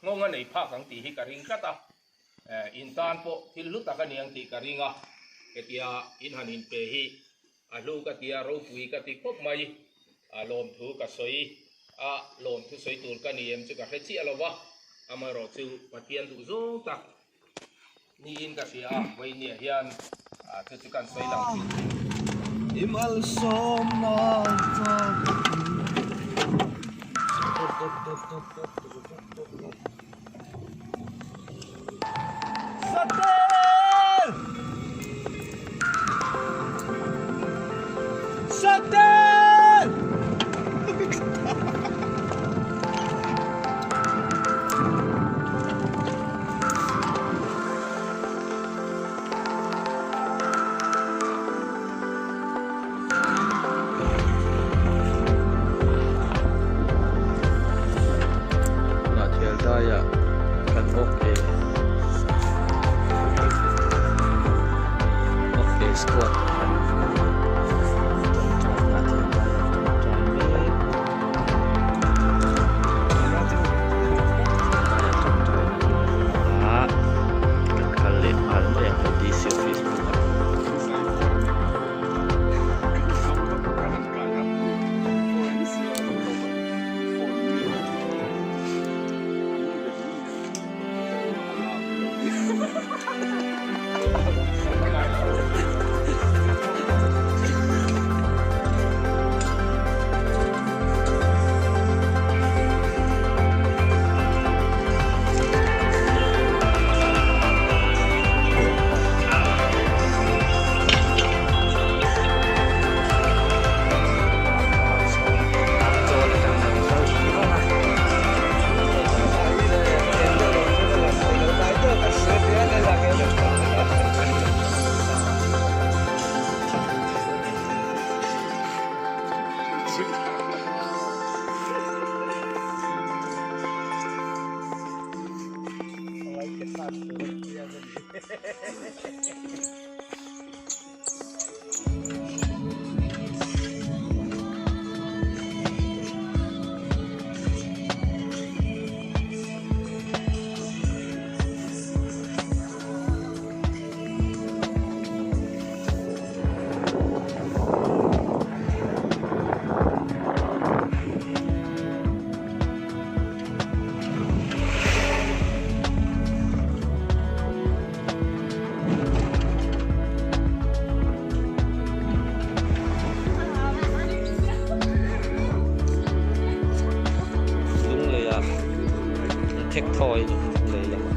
Nghawng a nei phak ang tih hi ka ring tlat a, in tan pawh thil hlu tak a ni ang tih ka ring a, hetia in han inpe hi a hlu ka ti a, ropui ka ti khawp mai, a lawmthu ka sawi a, lawmthu sawi tur ka ni em chu ka hre chiah lo va, amaherawh chu Pathian duh zawng tak niin ka hria a, vawinia hian chu chu kan sawi lang thin. I malsawmna Satel! Satel! Hnahthel daiah kan awk e awk e squad tawngtai hnahthel daiah tawngtai mek daiah tawngtai na hun a kan kal leh nghal mai ang kan DC office bulah. Lungleia thek thawi lunglei lamah.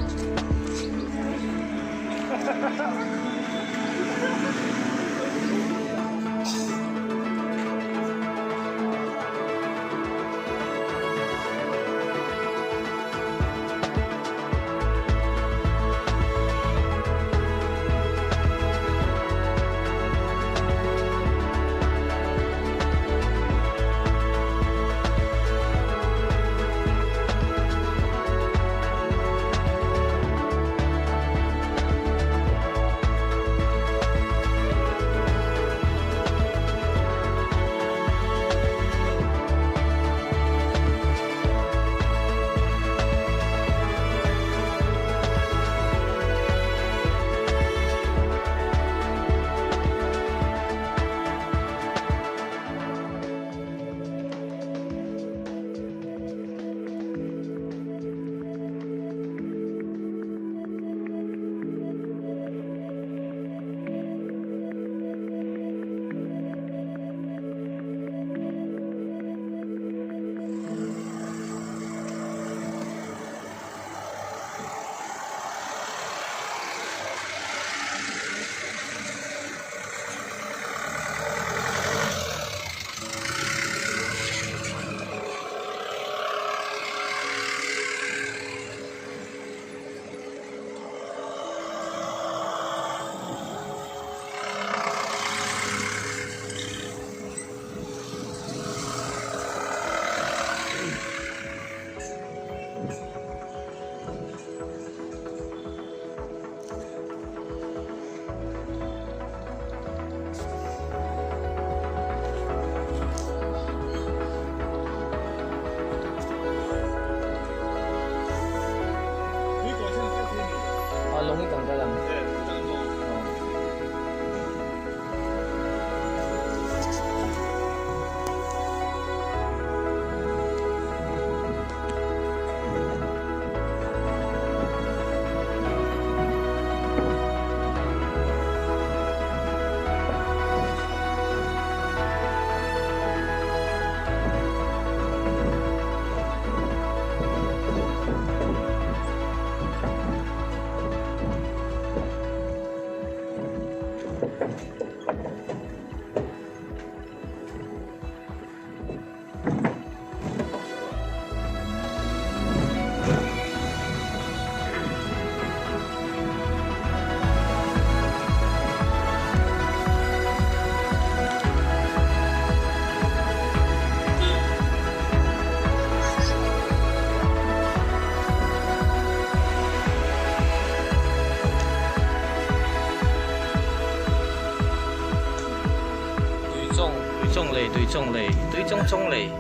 Tuichawng lei Tuichawng chawng lei.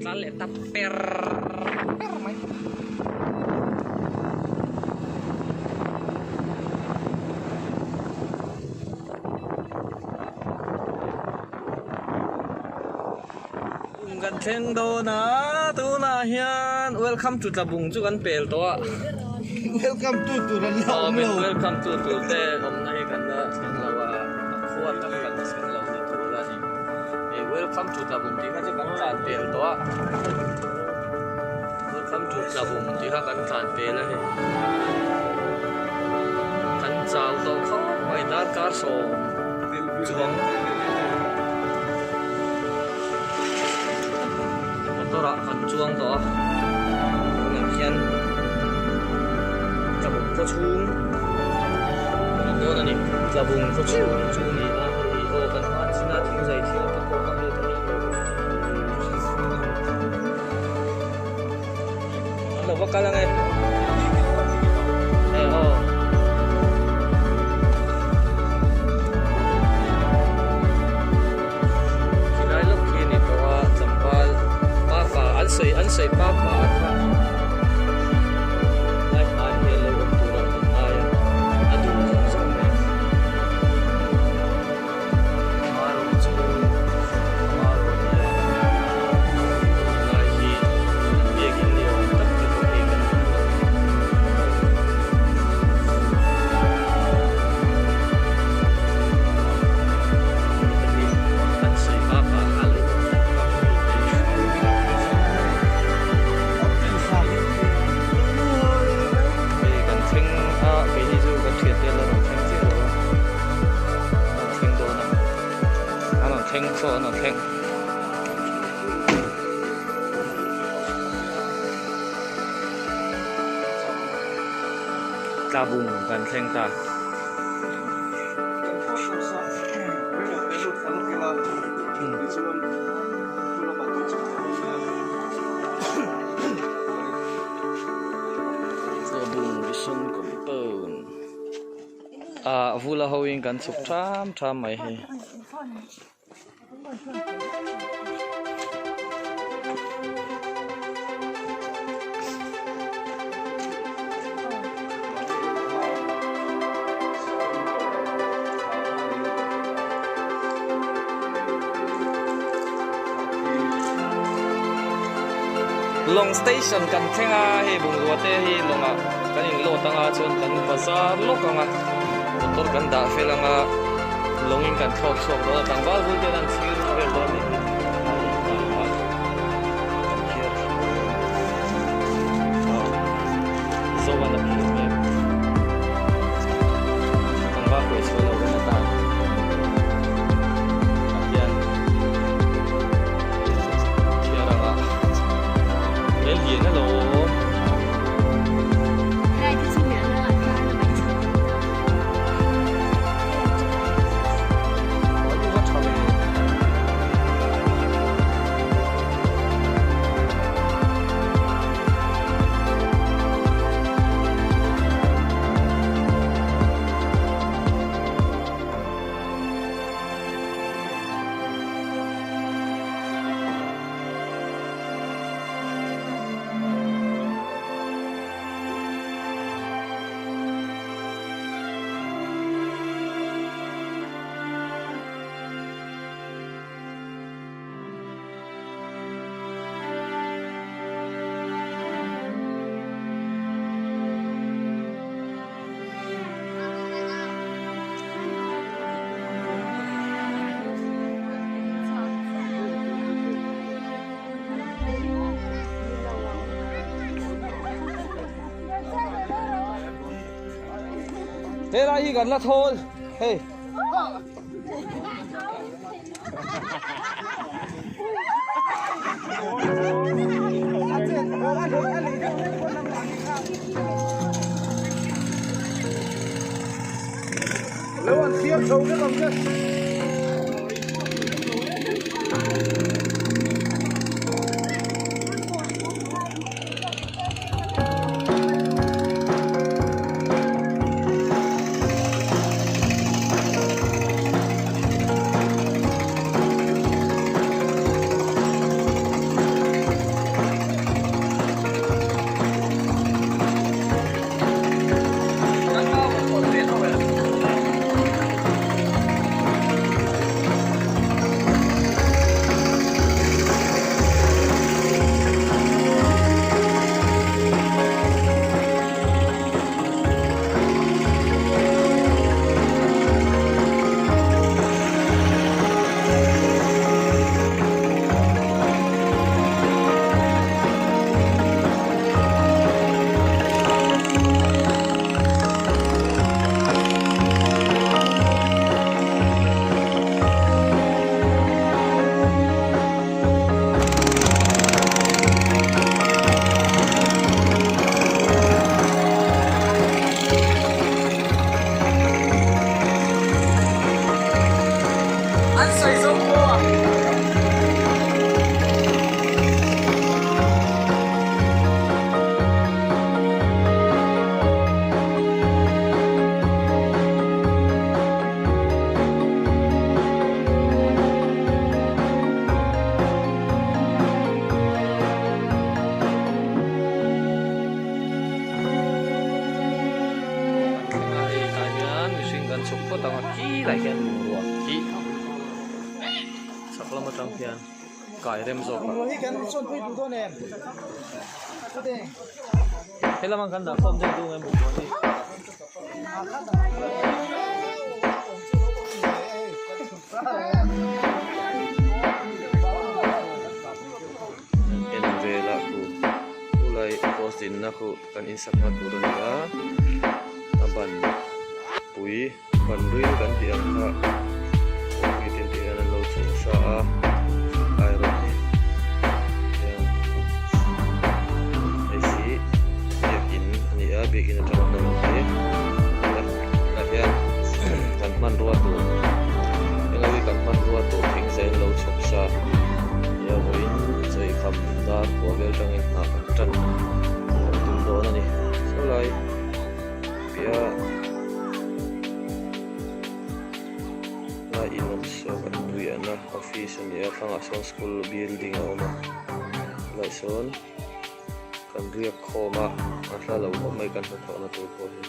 Tlan leh ta per per mai. Kan thleng dawn a tunah hian welcome to tlabung chu kan pel tawh a welcome to tur an la awm lo welcome to tur te awmna hi kan la thleng lo a a khua tak kan la thleng lo ni tur a ni hei welcome to tlabung tih kha chu kan tlan pel tawh a welcome to tlabung tih kha kan tlan pel a hei kan chau tawh khawp mai darkar sawm chuang. Motor ah kan chuang tawh a tunah hian tlabung khaw chhung a ni dawn a ni tlabung khaw chhung chu a ni a hei aw kan hma chin a thing zai thiam te pawh kha hei kan hmu an lo va kal ang e hei aw. Khilai lawk khi a ni tawh a tlangval papa an sawi an sawi papa a kha lai hmai hi a lo awm tur ah kan ngai a a duh zawng zawng mai amaherawh chu amaherawh nia khilai hi an biakin ni awm tak te pawh hei kan hmu a. Tlabung kan thleng ta. Tlabung Mission Compound ah vula ho in kan chhuk tham tham mai hei. Lawng station kan thleng a hei bungrua te hi lawngah kan in load anga chuan kan bazar lawk anga motor kan dah fel anga. Lawngin kan thlawk chhuak dawn a, tlangval bul ten an thlir vel dawn a ni hi. Kan thlir Zo an a phir mek. Tlangval huai chhuah lo ven atan ah hian thiar anga he lian alawm. Helai hi kan la thawl hei. Tlai khian bungrua hi chhak lam atang hian kai rem zawk a. He lamah kan dah khawm deuh deuh em bungrua hi. En velah khu khulai post dinna khu kan insakna tur a ni a a ban pui ban ril kan tih ang kha concrete in tih hian an lo chhung sa a iron hi hian hei hi biakin a ni a biakin atanga kan awm hi tah hian kan hmanrua tur eng hi kan hmanrua tur thing zai an lo chhawp sa nia vawiin chawihkham dar kua vel atangin hna kan tan kan tum dawn a ni sawlai piah lai in awm saw kan riahna office a ni a thlangah sawn school building a awm a helaiah sawn kan riak khawm a a hla lo khawp mai kan hnathawhna tur pawh hi.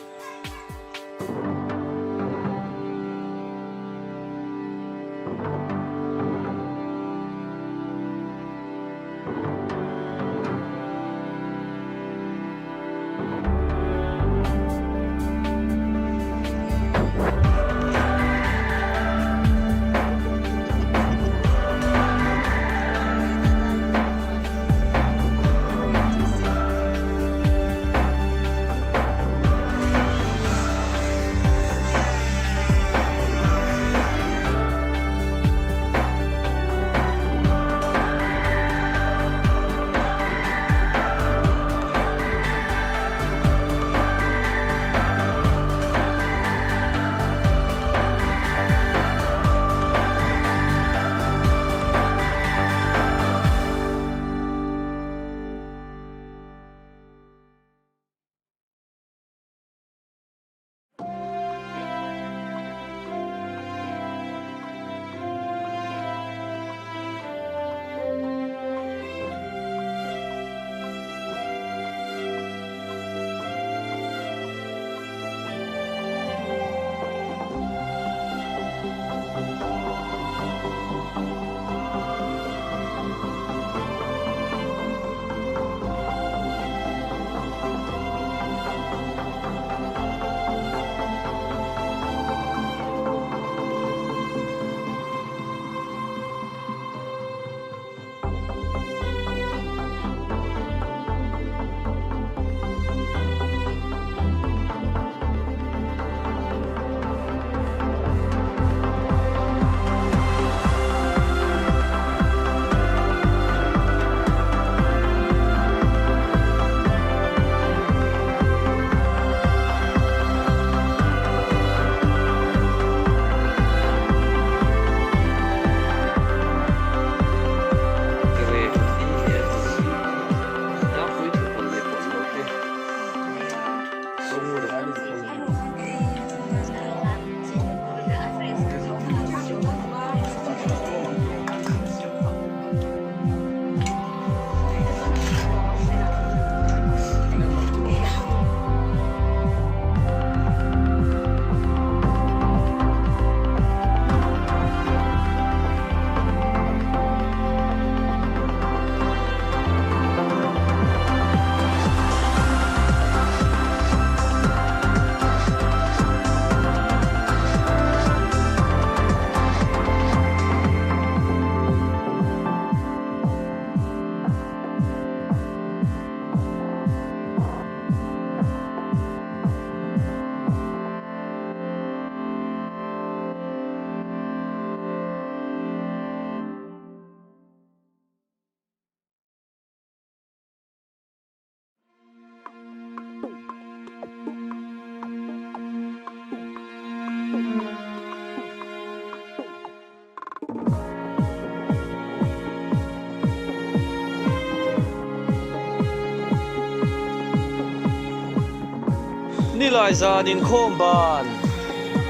Nilai zan inkhawm ban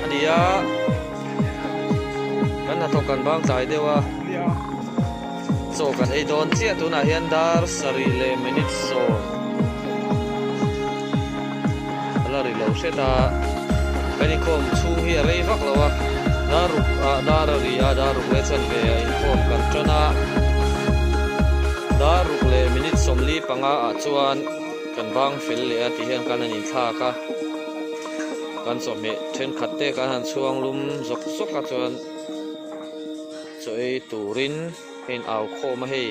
a ni a, kan hnathawk kan bang tlai deuh a, chaw kan ei dawn chiah tunah hian dar sarih leh minute sawm a la ri lo hret a, kan inkhawm chhung hi a rei vak lo a. Dar ruk ah dar a ri a, dar ruk leh chanve ah inkhawm kan tan a. Dar ruk leh minute 45 ah chuan kan bang fel leh a tih hian kan han inthlak a. Kan chawhmeh thenkhat te kan han chhuang lum zawk zawk a chuan chaw ei turin a in au khawm a hei.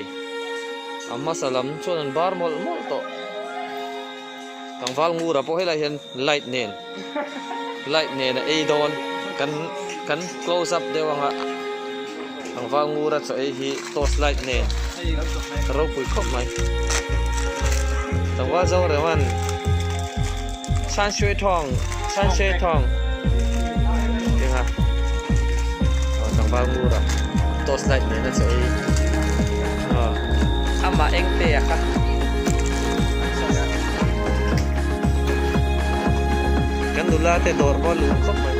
A hmasa lam chuan an bar mawlh mawlh tawh. Tlangval ngura pawh helai hian light nen light nen a ei dawn kan kan close up deuh anga tlangval ngura chaw ei hi torch light nen ropui khawp mai tlangval zo reuh an san shui thawng san shui thawng keng a tlangval ngura torch light nen a chaw ei amah eng te a kha. Kan nula te dawr pawh a lum khawp mai.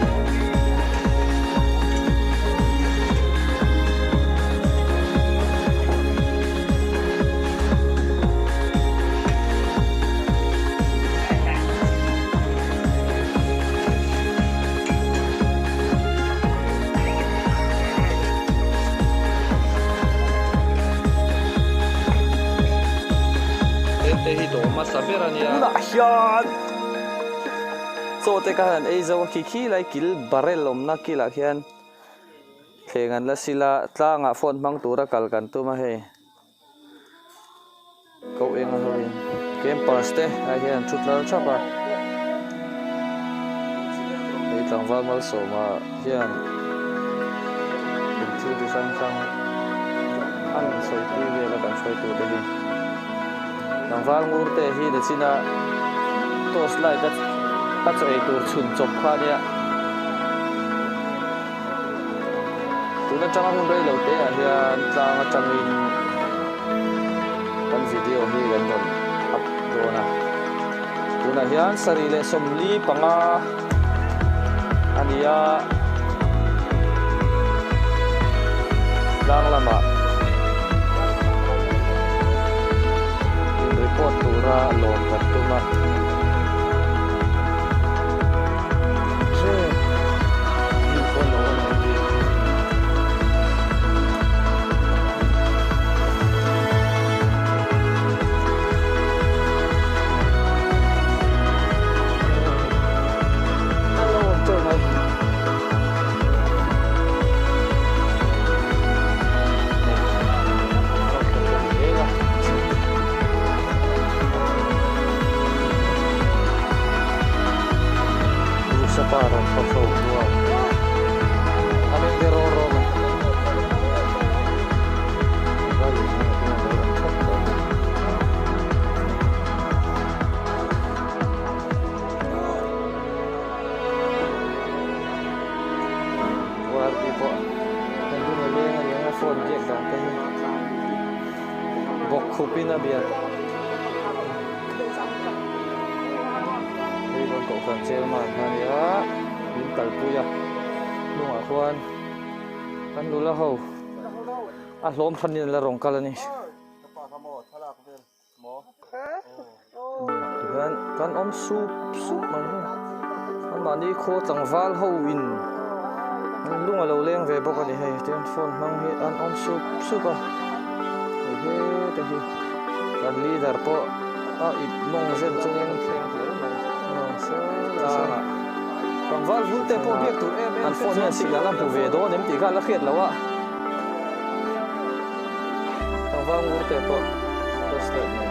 Te hi dawh hmasa ber a nia. Tunah hian chaw te ka han ei zo a khi khi lai kil barrel awmna kilah khian thleng an la sil a, tlangah phone hmang tura kal kan tum a hei. Ko eng a hawiin campers te ah hian an thu tlar thap a, hei tlangval malsawma hian eng thil chi hrang hrang an sawi pui vel a kan hruai tur te hi tlangval ngur te hi nichina torch light a a chaw ei tur chhun chawp kha a nia tun atanga hun rei lo te ah hian tlang atangin. Kan video hi kan rawn up dawn a, tunah hian sarih leh 45 a ni a, tlang lamah in report tura lawm kan tum a. Sapa rawn thaw tho hnuah a meng te rawng rawng a. Wardi pawh kan lung a leng a niang a phone biak dan te hi bawk khup in a bia. Hei rawn kohhran chairman kha a nia min kalpui a hnungah khuan kan nula ho a hlawm thanin an la rawn kal a ni. Tihian kan awm sup sup mai hi anmahni khaw tlangval ho in an lung a lo leng ve bawk a ni hei tihian phone hmang hi an awm sup sup a hei hete hi kan leader pawh a ip mawng zen chungin tlangval vul te pawh biak tur em em an phone hian signal a hmu ve dawn em tih kha a la hriat loh a. Tlangval ngur te pawh post leh mai.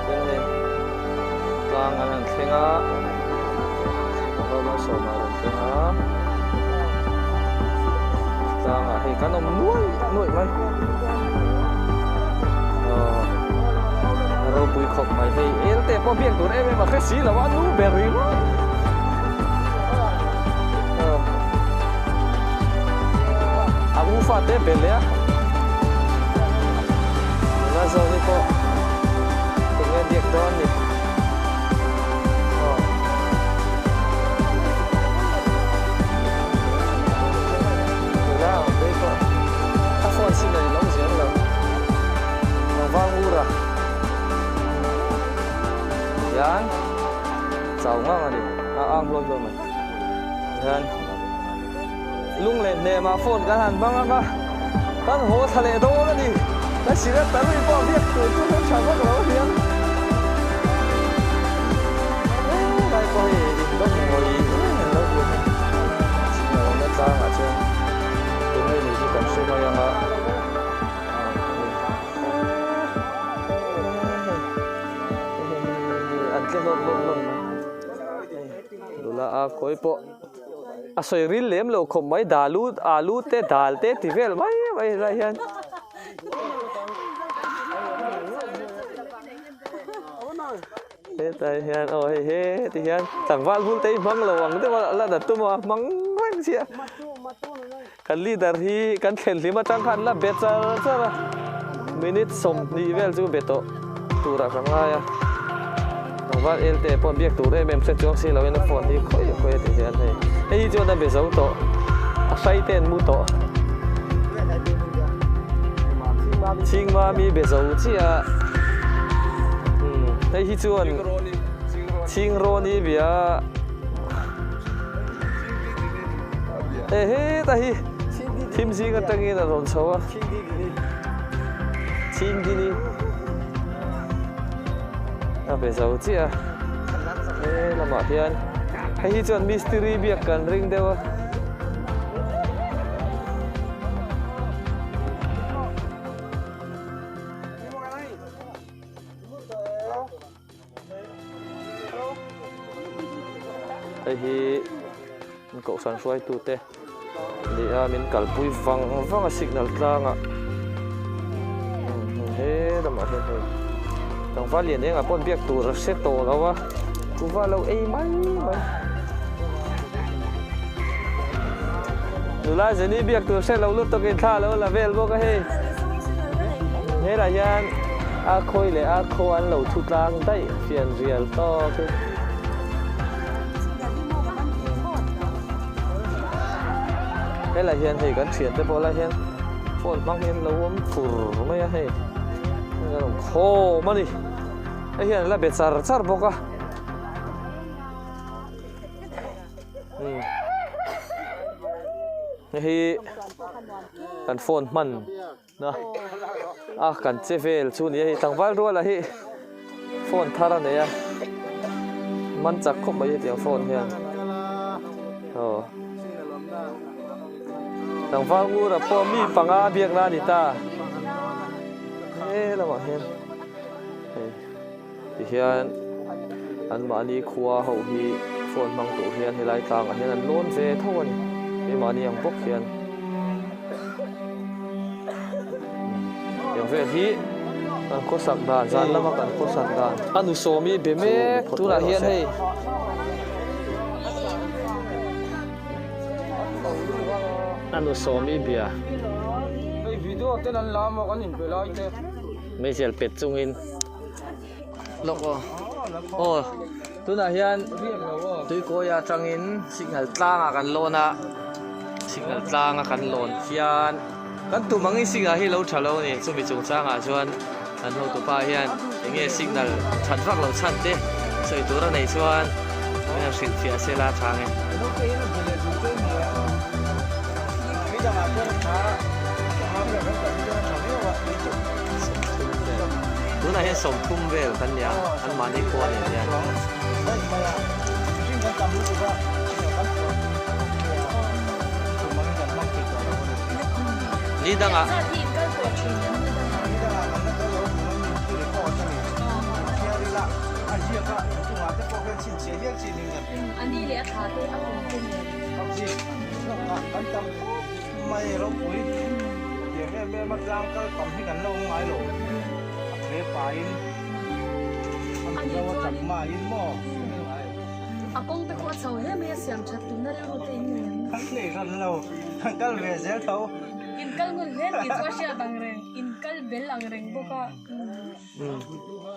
Tin hei tlang an han thleng a, tlangval malsawma a rawn thleng a, tlangah hei kan awm nuai nuaih mai. Aw a ropui khawp mai hei el te pawh biak tur em em a hre si lo a nu ber ringawt. A u fa te bel leh a nula zawk hi pawh tunge biak dawn ni aw nula ang phei pawh a phone sin a ni lo zel lo tlangval ngura hian. Hian lunglen hnemah phone kan han hmang ang a, kan haw thla leh dawn a ni. Kan sirat ta lui pawh biak tur chu kan tha vak lo a niang. Helai pawh hei indawm ngawih reng an lo hmu a, chhinglo na tlangah chuan tunge nih chu kan hre mai ang a. An tle hlawm hlawm hlawm mai. Nula a khawi pawh a sawi ril lem lo khawp mai dalu alu te dal te ti vel mai mai helai hian. Hetlai hian aw hei he ti hian tlangval bul te hi hmang lo ang deuh a la na tum a hmang reng chiah. Kan leader hi kan thlen hlim atang khan la be char char a, minute 20 vel chu be tawh turah ka ngai a, tlangval elte pawh biak tur em em hre chuang si loin a phone hi khawi khawi a ti hian hei hei hi chuan a be zo tawh a hrai te an mu tawh Chhingmami be zo chiah umm hei hi chuan Chhingrawni bia. Ehe ta hi thim zing atangin a rawn chho a Chhingdini a be zo chiah a he lamah hian hei hi chuan mistiri biak kan ring deuh a. Hei hi an kohhran hruaitute ni a min kalpui vang vang a signal tlangah he lamah hian hei tlangval lian engah pawh biak tur a hre tawh lo a kuhva lo ei mai mai nula zeni biak tur hre lo lutuk in thla a lo la vel bawk a hei helaiah hian a khawi leh a khaw an lo thu tlang daih fian rial tawk hi. Helaiah hian hei kan thiante pawh lai hian phone hmang hian lo awm thur mai a hei an awm khawm a ni hei hian an la be char char bawk a. Hei hi kan phone hman na a kan che vel chu ni a hei tlangval ruala hi phone thar a nei a man chak khawp mai hetiang phone hian aw tlangval ngura pawh mi panga biakna a ni ta he lamah hian hei. Tihian anmahni khua ho hi phone hmang tur hian helai tlangah hian an lawn ve tho a ni keimahni ang bawk hian tiang vel hi kan khawsak dan zan lama kan khawsak dan a nu sawmi be mek tunah hian hei a nu sawmi bia hei video ten an lam a kan inbe lai te meizial pet chungin Lawk aw aw tunah hian tuikawi atangin signal tlangah kan lawn a signal tlanga kan lawn hian kan tum angin signal hi lo tha lo a ni chumi chungchangah chuan kan hotupa hian enge signal that vak lo chhan te sawi tur a neih chuan min han hrilhfiah sela a tha ang e. Tunah hian 30 vel kan nia anmahni khua nen hian. Ni dangah. Mai ropui tiang em em a tlang kal tam hi kan lo awm ngai lo a hle pain a mizo a chak mahin maw a kawng te khu a chho hle mai a siam that tumna rilru te in nei ang kan nei hran lo kan kal ve zel tho in kal ngun hle tih chu a hriat ang reng in kal bel ang reng bawk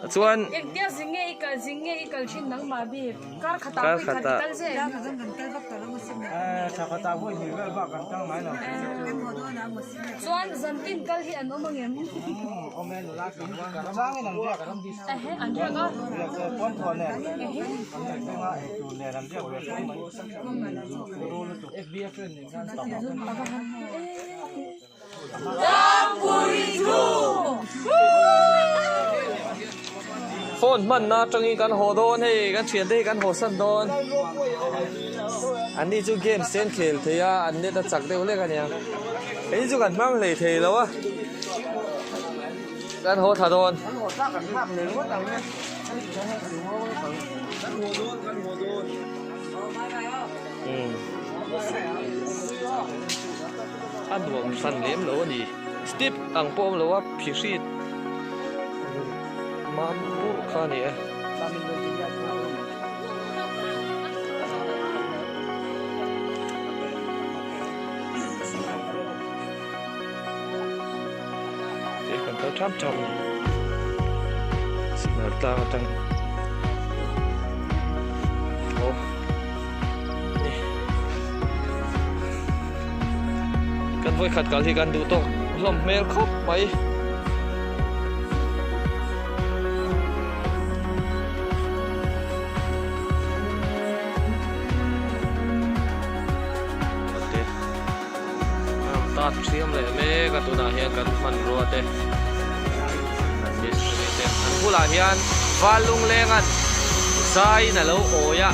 a Chuan Engtia zing nge i kal zing nge i kal thin nangmah bik kar khatah pawh i khat i kal zel. Chuan zantin kal hi an awm angem? Ehe an riak a. Ehe. Phone hmanna atangin kan haw dawn hei kan thiante hi kan haw san dawn an ni chu game sen khel thei a an net a chak deuh hlek a nia kei chu kan hmang hlei thei lo a kan haw thla dawn. A nuam hran lem lo a ni step ang pawh a awm lo a phihrit mam pur kha a ni e. Te kan kal thap thap a ni signal tlang atang aw ni kan vawi khat kal hi kan duh tawk hlawm hmel khawp mai. Tat thiam leh mek a tunah hian kan hmanrua te kan mistiri te an bulah hian val lungleng an zaiin a lo awi a.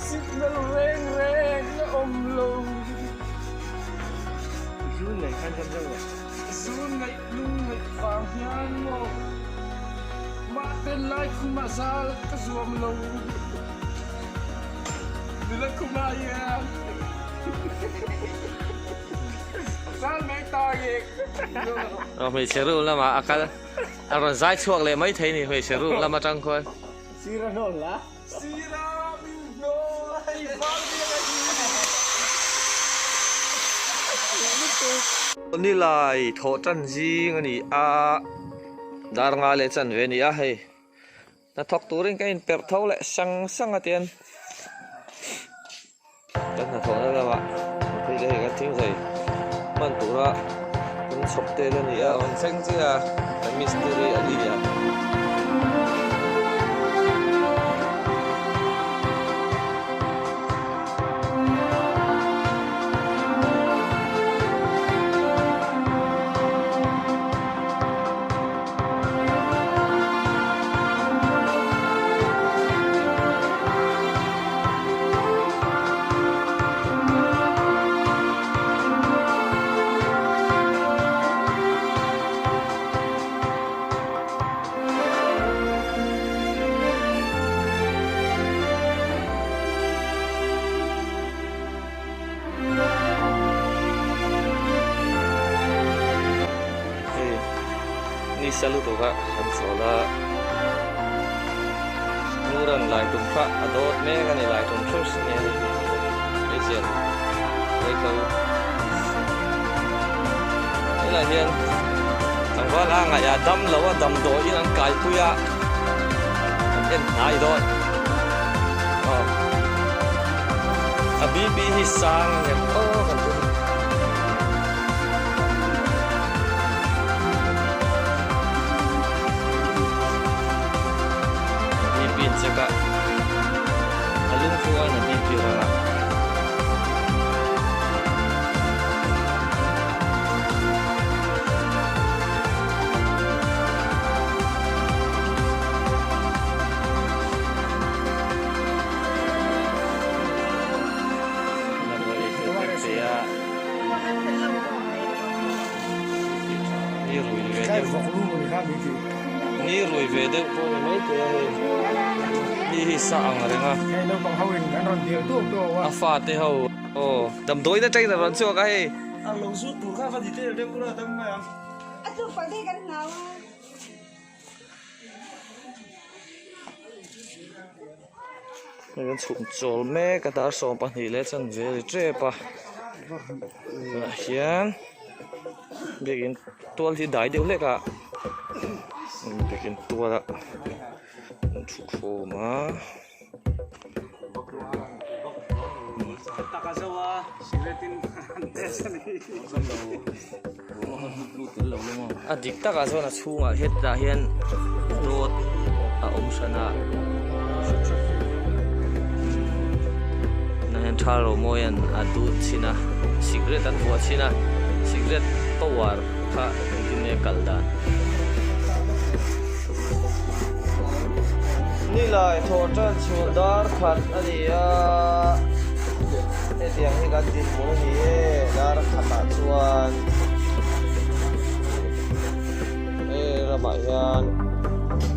Signal reng reng a awm lo. Zun nei khan kan reuh a. Zun ngaih lung ngaih vang hian maw mah tel lai khum ah zal ka zuam lo nula khum ah hian zal mai ta nge. Aw hmeichhe room lamah a kal a rawn zai chhuak leh mai thei ni hmeichhe room lam atang khuan. Sir a hnawl la. Sir a min hnawl hei val biak a hi. Nilai thawh tan zing a ni a, dar nga leh chan ve a ni a hei hnathawk turin ka inperh tho leh sang sang a tian kan hnathawhna lamah phei te hei kan thing zai hman tura kan chhawp tel a ni a rawn thleng chiah a kan mistiri a ni a. Hei nisa lutuk a kan chawl a nguran lai tum kha a dawt mek a ni lai tum theuh si nge hei hi hmeichhian vaihlo tunah hian tlangval a ngaih a dam lo a damdawiin an kaipui a an en hnai dawn aw a BP hi sang a nghet aw kan ti. BP in check a a lungphu aiin a BP rang a. Ni rui ve deuh ni rui ve deuh pawh ni mai thei a hei ni hi sa ang reng a a fate ho aw damdawiin atangin a rawn chhuak a hei. Hei kan chhuk chawl mek a dar 12 leh chanve a ri tep a tunah hian. Biakin tual hi dai deuh hlek a biakin tual a an thu khawm a. A dik takah chuan a chhungah hetah hian road a awm hran a tunah hian tha romawian a dut chhin a cigarette an vuah chhin a cigarette power kha engtin nge kal dan. Nilai thawh tan chhun dar khat a ni a hetiang hi kan dinhmun a ni e dar khatah chuan hei ramah hian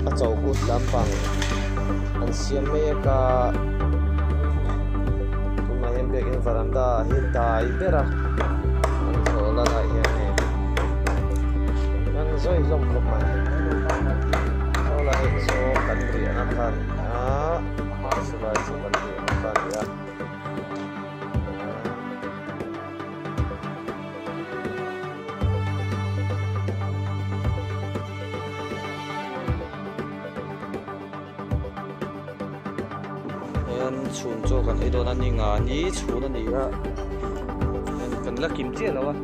a chokut lampang an siam mek a tunah hian biakin varanda ah hi dai ber a an thawh lanah hian hei an zawi hlawm khawp mai saw lai hi chu kan riahna kha a ni a chulai chu kan riahna kha a ni a. Hian chhun chaw kan ei dawn a ni nga ni chhun a ni a hian kan la kim chiah lo a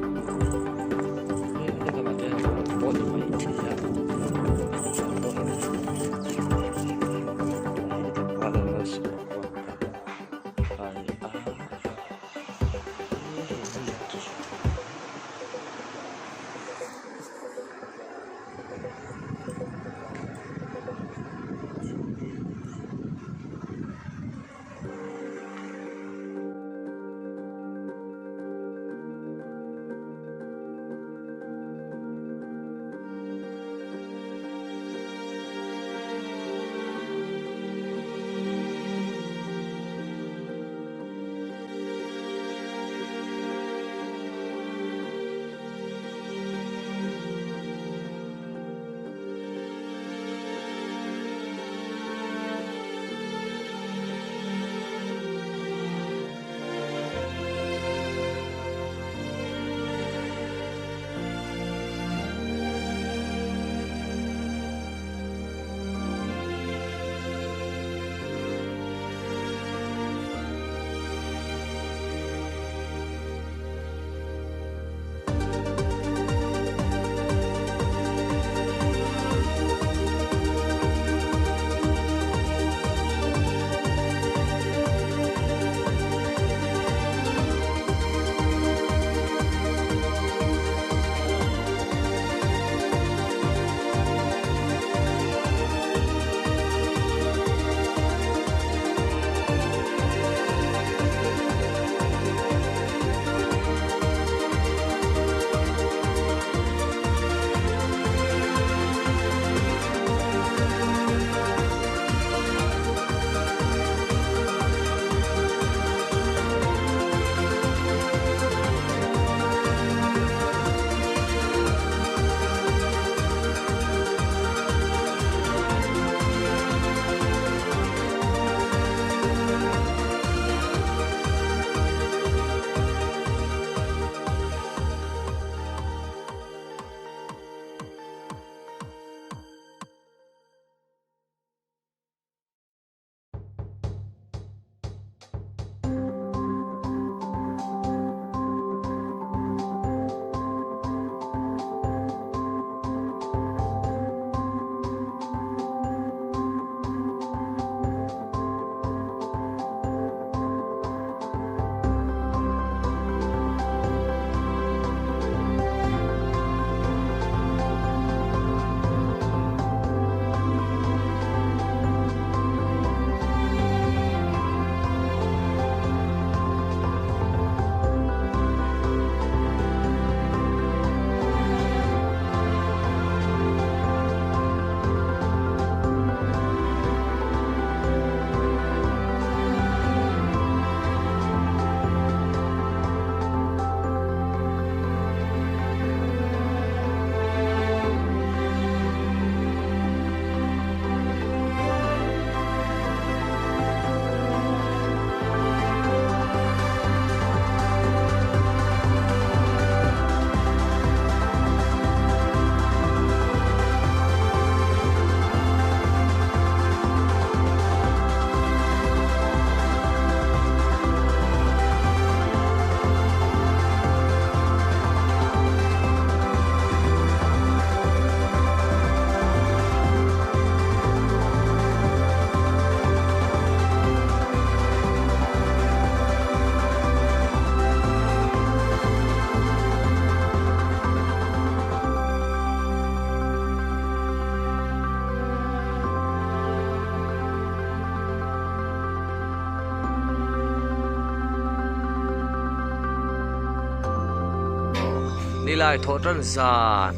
Nilai thawh tan zan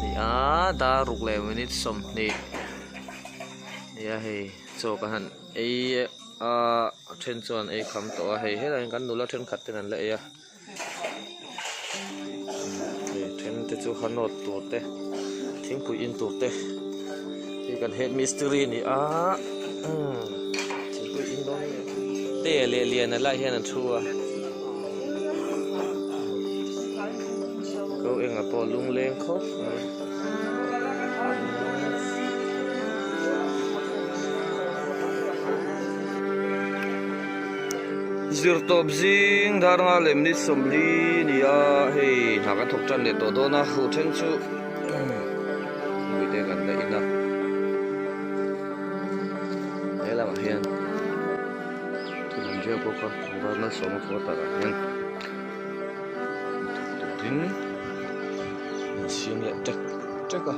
ni a dar ruk leh minute 20 nia hei chaw kan han ei a a then chuan ei kham tawh a hei helaiah hian kan nula thenkhat ten an la ei a hei then te chu ha nawt tur te thingpui in tur te hei kan head mistiri a ni a umm thingpui in dawn te leh lian a lai hian an thu a. Ko enga pawh lungleng khawp mai. Zirtawp zing dar nga leh minute 40 a ni a, hei hna kan thawk tan leh tawh dawn a, huh then chu mite kan la in a, he lamah hian thil an ziak bawk a, tlangval malsawma quarter ah hian. Thawk turin an siam leh ṭek ṭek a.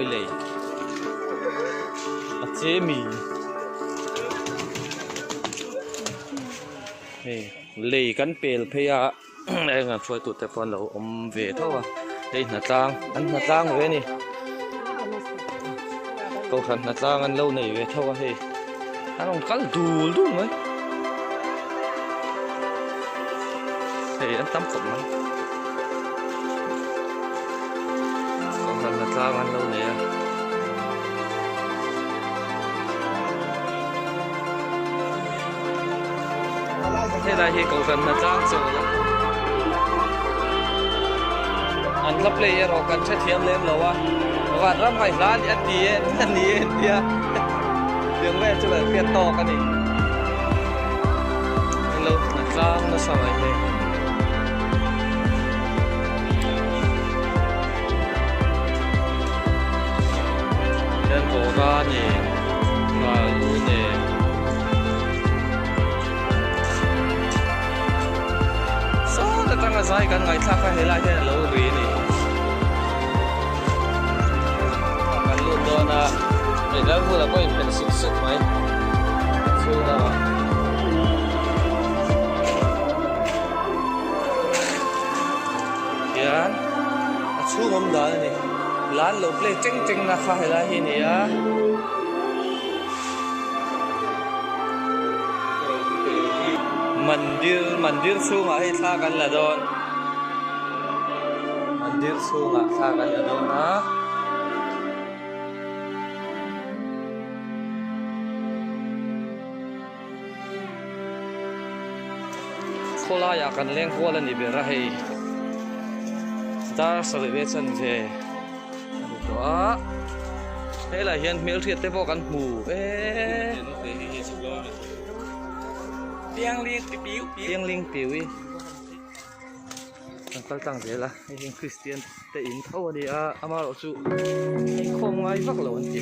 Tuipui lei a che mi hei lei kan pel phei a heng an hruaitu te pawh an lo awm ve tho a hei hnatlang an hnatlang ve a ni kohhran hnatlang an lo nei ve tho a hei an rawn kal dul dul mai hei an tam khawp mai kohhran hnatlang an lo nei a. Helai hi kohhran hnatlang chawl a an hla play erawh kan hrethiam lem lo a van ram ngaihhla a ni a ti e a ni e an tia tiang vel chu kan hriat tawk a ni hello hnatlang nasa mai hei. Hian rawra nen balu nen Sawt atanga zai kan ngaihthlak kha helai hian a lo ri a ni. Kan lut dawn a, hei lal bulah pawh inphelh suk suk mai chhung lamah. Hian a chhung awm dan a ni. Lan lo play cheng cheng na kha helai hi a ni a. Mandir mandir chhungah hei thla kan la dawn mandir chhungah thla kan la dawn a. Khawlaiah kan leng kual a ni ber a hei dar sarih ve chanve. A ni tawh a helaiah hian hmelhriat te pawh kan hmu e piangling piui kan kal tlang zel a hei hi kristian te in tho a ni a amaherawh chu inkhawm ngai vak lo an ti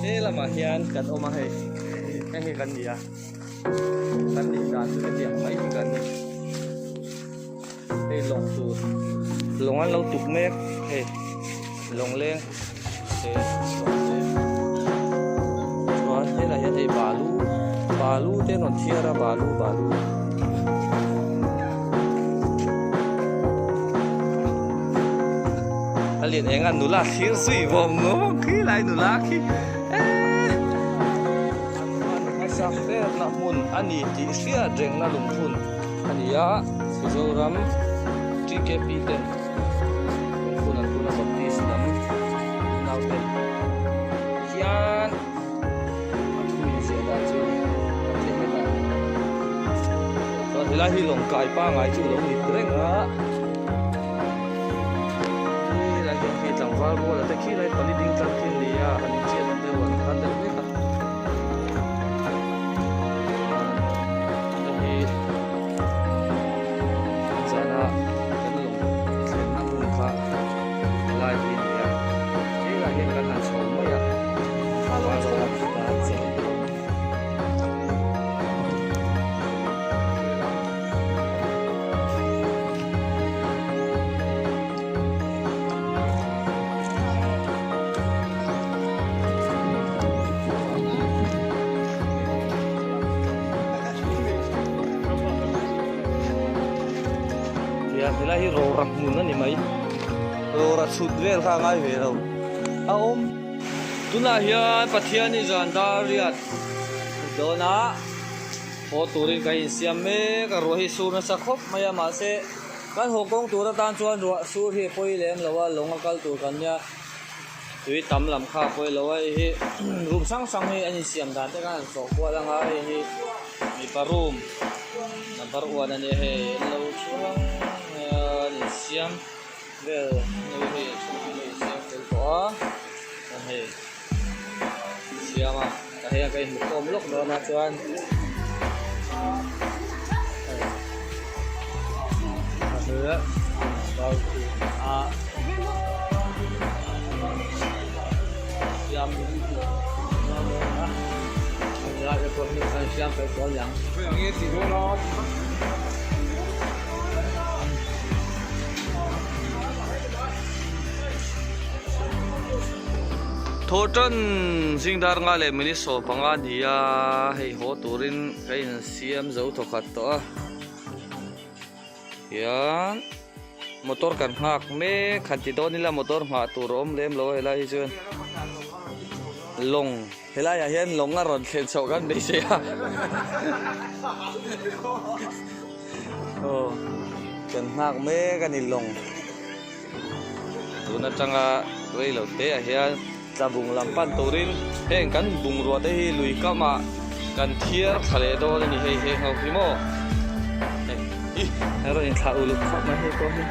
he lamah hian kan awm a hei heng hi kan ni a kan nih dan chu hetiang mai hi kan ni. Hei lawng tur lawng an lo tuk mek hei lawng leng he lawng leng chuan helai hian hei balu balu te an rawn thiar a balu balu a lian eng a nula thlir zui vawm vawm khi lai nula khi eee hmasak berna hmun a ni tih hriat rengna lungphun. A ni a, Mizoram TKP ten lungphun an phun a Baptist lam unau ten hian a thu inziah dan chu kan hre hlek a. Chuan helai hi lawng kai pangai chu lo nit reng a. Helai hian khi tlangval rual a te khi lai pali ding tlang khi an ni a, an inchiat deuh an khan deuh hlek a. Hei hi zana kan lawng thlenna hmun kha helai hi a ni a helai hian kan han chho mai a Tia helai hi rora hmun a ni mai rora chhut vel kha a ngai ve lo a awm tunah hian Pathian hi zan dar riat dawn a haw turin kan insiam mek a ruah hi sur nasa khawp mai a mahse kan haw kawng tur atan chuan ruah sur hi a pawi lem lo a lawng a kal tur kan nia. Tui tam lam kha a pawi lo a hei hi room hrang hrang hi an insiam dan te khan an tlawh kual anga hei hi mipa room number one a nia hei an lo chhuang mai a an insiam vel hnu hei a chhung hi an insiam fel tawh a chuan hei siam a tah hian ka inhmu khawm lawk dawn a chuan Thawhtan zing dar nga leh minute 15 a ni a, hei haw turin ka insiam zo thawkhat tawh a. Hian motor kan nghak mek han ti dawn ila motor nghah tur a awm lem lo a helai hi chuan lawng helai ah hian lawng a rawn thlen chhoh kan beisei a aw kan nghak mek a ni lawng tun atanga rei lo te ah hian tlabung lam pan turin heng kan bungrua te hi lui kamah kan thiar thla leh dawn a ni hei heng ho hi maw hei ih a rawn inthlah uluk khawp mai hei pawh hi.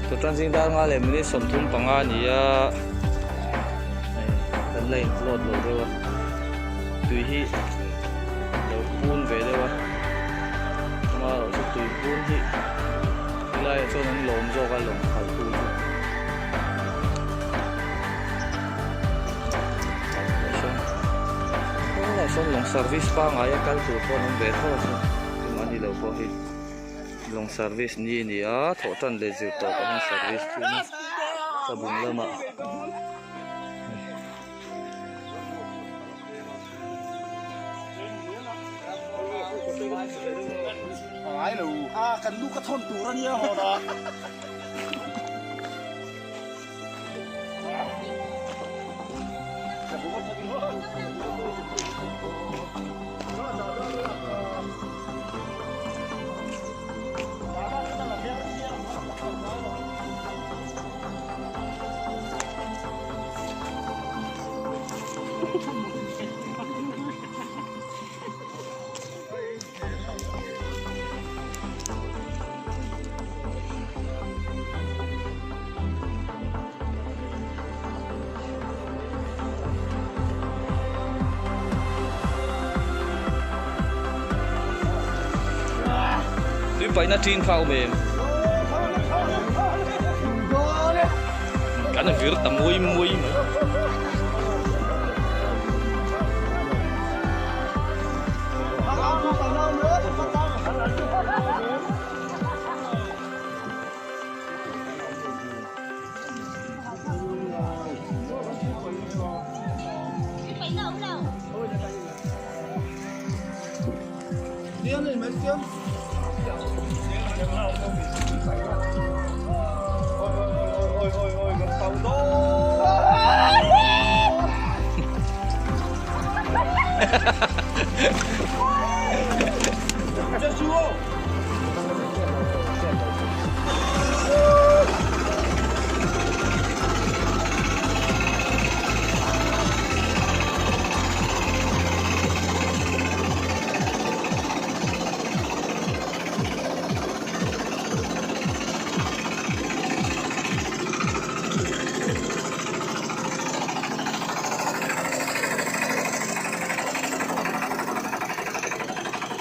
Tutan zing dar nga leh minute 35 a ni a hei kan la in load lo deuh a tui hi lo pun ve deuh a amaherawhchu tui pun hi helaiah chuan an lawm zawk a lawng khalh tu chu helaiah sawn lawng service pangngai a kal tur pawh an awm ve tho a chuan engmah a ni lo pawh hi lawng service ni a ni a thawh tan leh zir tawp ah hian service thin a tlabung lamah. Tui paihna ṭin kha a awm em? Kan vir ta muai muai mai.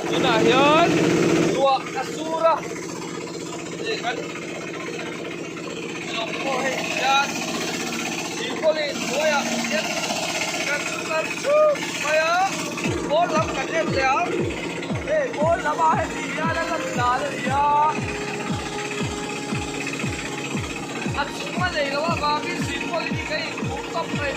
Tunah hian ruah a sur a hei kan lawng pawh hei hian silpauline hnuaiah hian kan kal chuk mai a pawn lam kan en leh ang hei pawn lamah heti hian a lan dan a ni a a chung a nei loh avangin silpauline hi ka inhmuh tawp mai.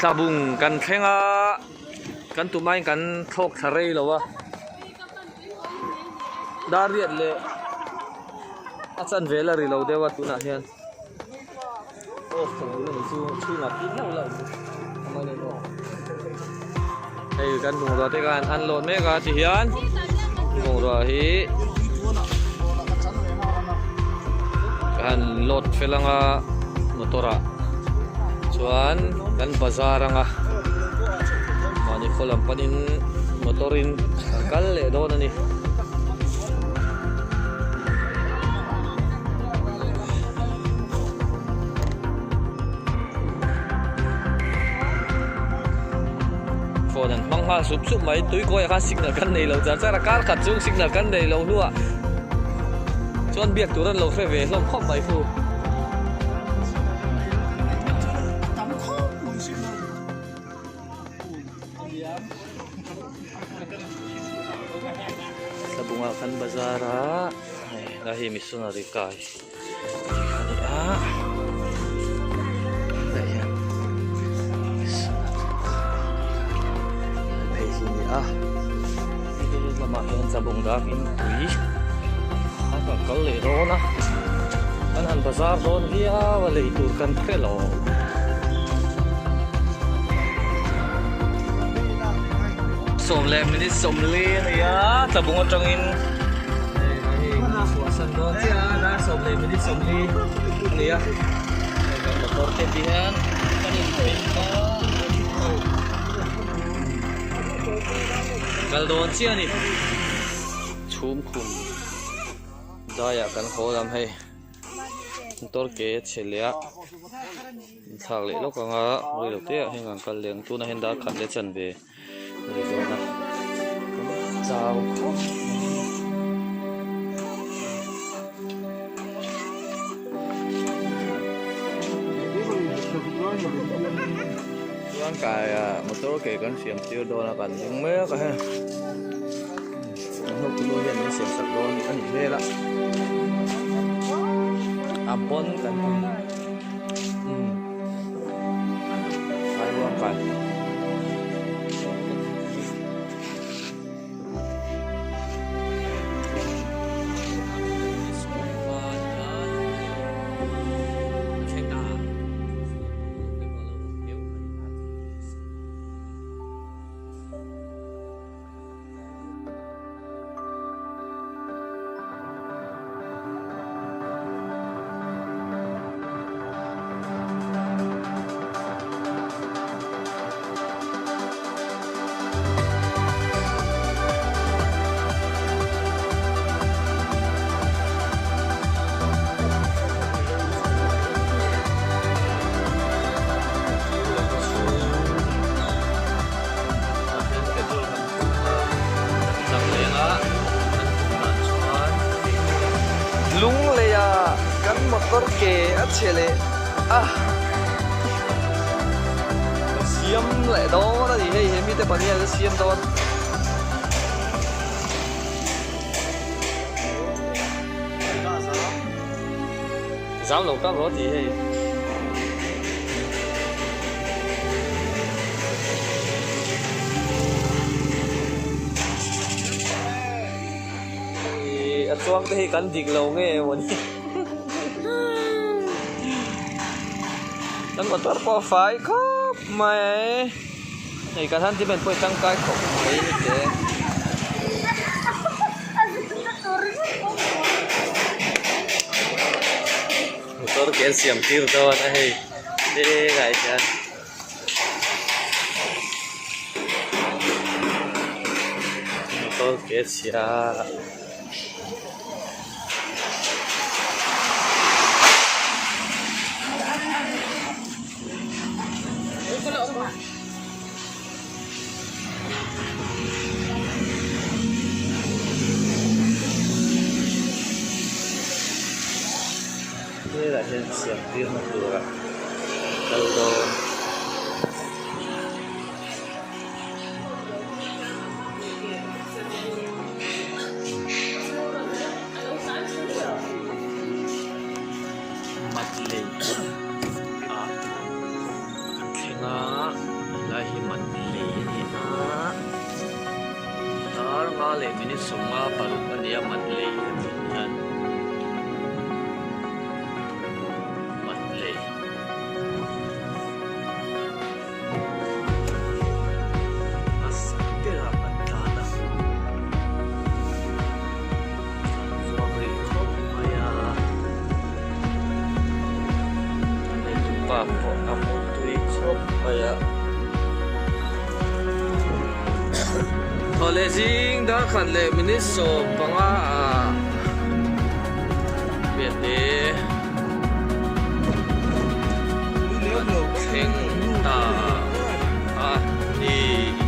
Tlabung kan thleng a, kan tumaiin kan thlawk thla rei lo a, dar riat leh a chanve la ri lo deuh a tunah hian off thei duh na ni chu chhungah pin hlauh hlauh hei kan bungrua te khan an lawt mek a ti hian bungrua hi kan load fel anga motor ah chuan kan bazar anga mahni khaw lam panin motor in kan kal leh dawn a ni. Phone an hmang nghal sup sup mai tuikawiah khan signal kan nei lo char char a kar khat chung signal kan nei lo hnuah chuan biak tur an lo hre ve hlawm khawp mai fu. Thlabungah kan bazar a hei lai hi missionary kai a ni a hetah hian missionary kai phei hi a ni a hei lamah hian tlabung dak in pui a kan kal leh dawn a kan han bazar dawn viau a lei tur kan hre lo. Sawm leh minute sawmli a ni a tlabung atangin hei chhuahsan dawn chiah a dar sawm leh minute sawmli a ni a hei kan motor te ti hian kan inpeih a kal dawn chiah a ni chhum khum daiah kan haw lam hei motor ke a chhe leh a inthlak leh lawk anga rei lo te ah hian kan kal leh ang tunah hian dar khat leh chanve a ni dawn a chau khawp mai. Chuan kaiah motor ke kan siam tir dawn a kan ding mek a hei an hotu hian min siam sak dawn a nih hmel a a pawn kan ti umm phairuang kai. Lungleia kan motor ke a chhe leh a siam leh dawn a ni hei he mite pahnih hian an siam dawn. Zam lo kap rawh tih hei. A chuang te hi kan dik lo nge maw ni. Kan motor pawh a fai khawp mai. Hei kan han demand pawh hi tangkai khawp mai ni te. Motor ke an siam tir dawn a hei helaiah hian motor ke a chhia a. Helaiah hian siam tirna tura kal dawn. Mat lei ah kan thleng a. leh minute 56 a nia man lei a tih hian man lei. A sak berah kan tlan a, kan zuam rih khawp mai a, a neitupa pawh a hmu tui khawp mai a. Thawhleh zing dar khat leh minute 15 ah Piante. Kan thleng ta a ni.